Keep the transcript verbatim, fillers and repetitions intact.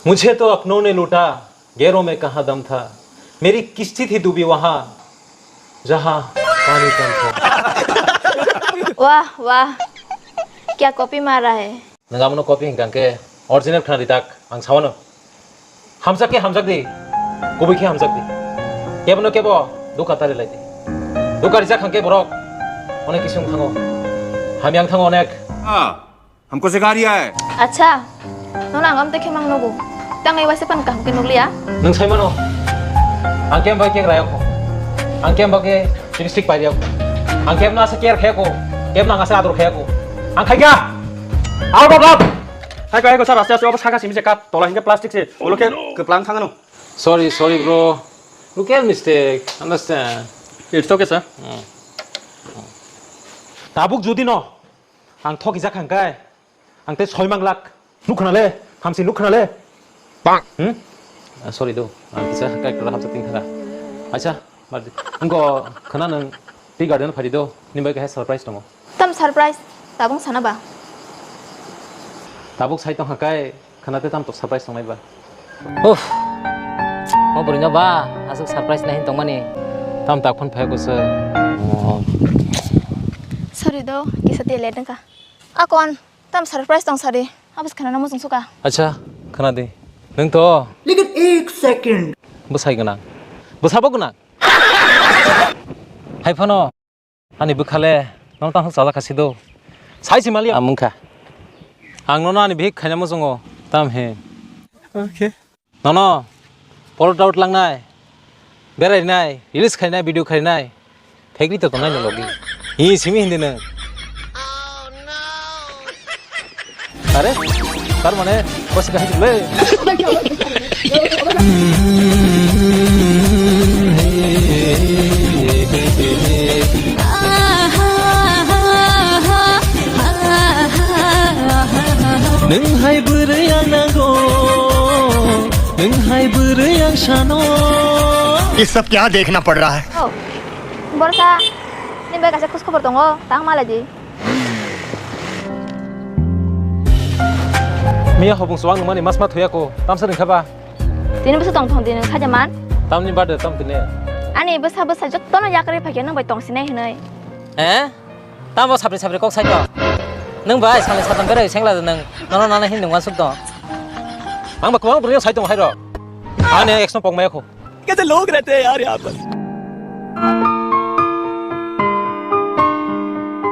मुझे तो अपनों ने लूटा, गैरों में कहाँ दम था। मेरी किस्ती थी डूबी वहाँ, जहाँ पानी कम था। वाह, वाह, क्या कॉपी मारा है? Nang amono copy hingkang khe original khna di tak, ang sawano. Hamjak khe hamjak di, kubui khe hamjak di. Kebono kebo duka tari lai di. Duka rijak hang khe borok onek kisung thango. Hamyang thango onek. हाँ, हमको सिखा रिया है। Acha, nono ang amtwi khe mang nugo. Tang ai waisa pan kaham khe nukliya. Nwng sai mano. Ang khe bai khe rayakho. Ang khe bai khe lipstick pairiyakho. Ang khe no asa care khayakho. Khe no asa ador khayakho. Ang khaikha. Out of love. Hai ko, hai ko, sir, aste aste obo saka simi se kat, tola hingke plastic se, ulo khe kwplang thangano. Sorry, sorry, bro. Local mistake, understand? It's okay, sir. Hmm. Tabuk jodi no, ang thoki jak hangkai, ang te soi mang lak. Nuk khna le, hamsi nuk khna le. Bang. Hmm? Ah, sorry do, ang kisa kai kra hapsa ting thanga. Acha, mar di. Engko khna nang tea garden phari do, ni bai kahe surprise tongo. Tam surprise, tabung sana ba? Tabuk sai tong hakai, khna te tam to surprise tongnai ba? Uff, o bwrwino ba aswk surprise nai hin tongmani. Tam tak phone phai ko sir. Sorry do, kisa te late wngkha. Akon, tam surprise tong sari. Abos khana namo sung suka. Acha, khana di. Nung to. Lekin ek second. Bwsai gwnang. Bwsabo gwnang. Hai phano. Ani bwkhale, nong tang sajak khasi do. Sai si mali. Amung kha. Ang nono ani bihik khaina muchungo. Tam he. Okay. Nono, photo out langnai, berai nai, reels khainai, video khainai, fake to tongnai no logi. Hi simi hindi nang. Are, tar mane, bos kahit le. Nung hai bwrwi ang nango, nung hai bwrwi ang sano. ये सब क्या देखना पड़ रहा है? Oh, borsa, ni bai kaisa khus khobor tongo, tang malai di. Miya hobung suang nungmani mas ma thuya ko, tamsa ringkha ba? Tini bwsa tong thong tini khaja man. Tamni bade tam tini. Ani bwsa bwsa jotto no yakri phakya nung bai tong sinai hinai. Eh? Tamo sapri sapri kok saito. Nung bai sani satam berai sengla nung. Nono nana hin nung wansuk to. Ang ba kwbang bwrwi saito hai ro. Ani ekson pok maya ko. कैसे लोग रहते हैं यार यहाँ पर।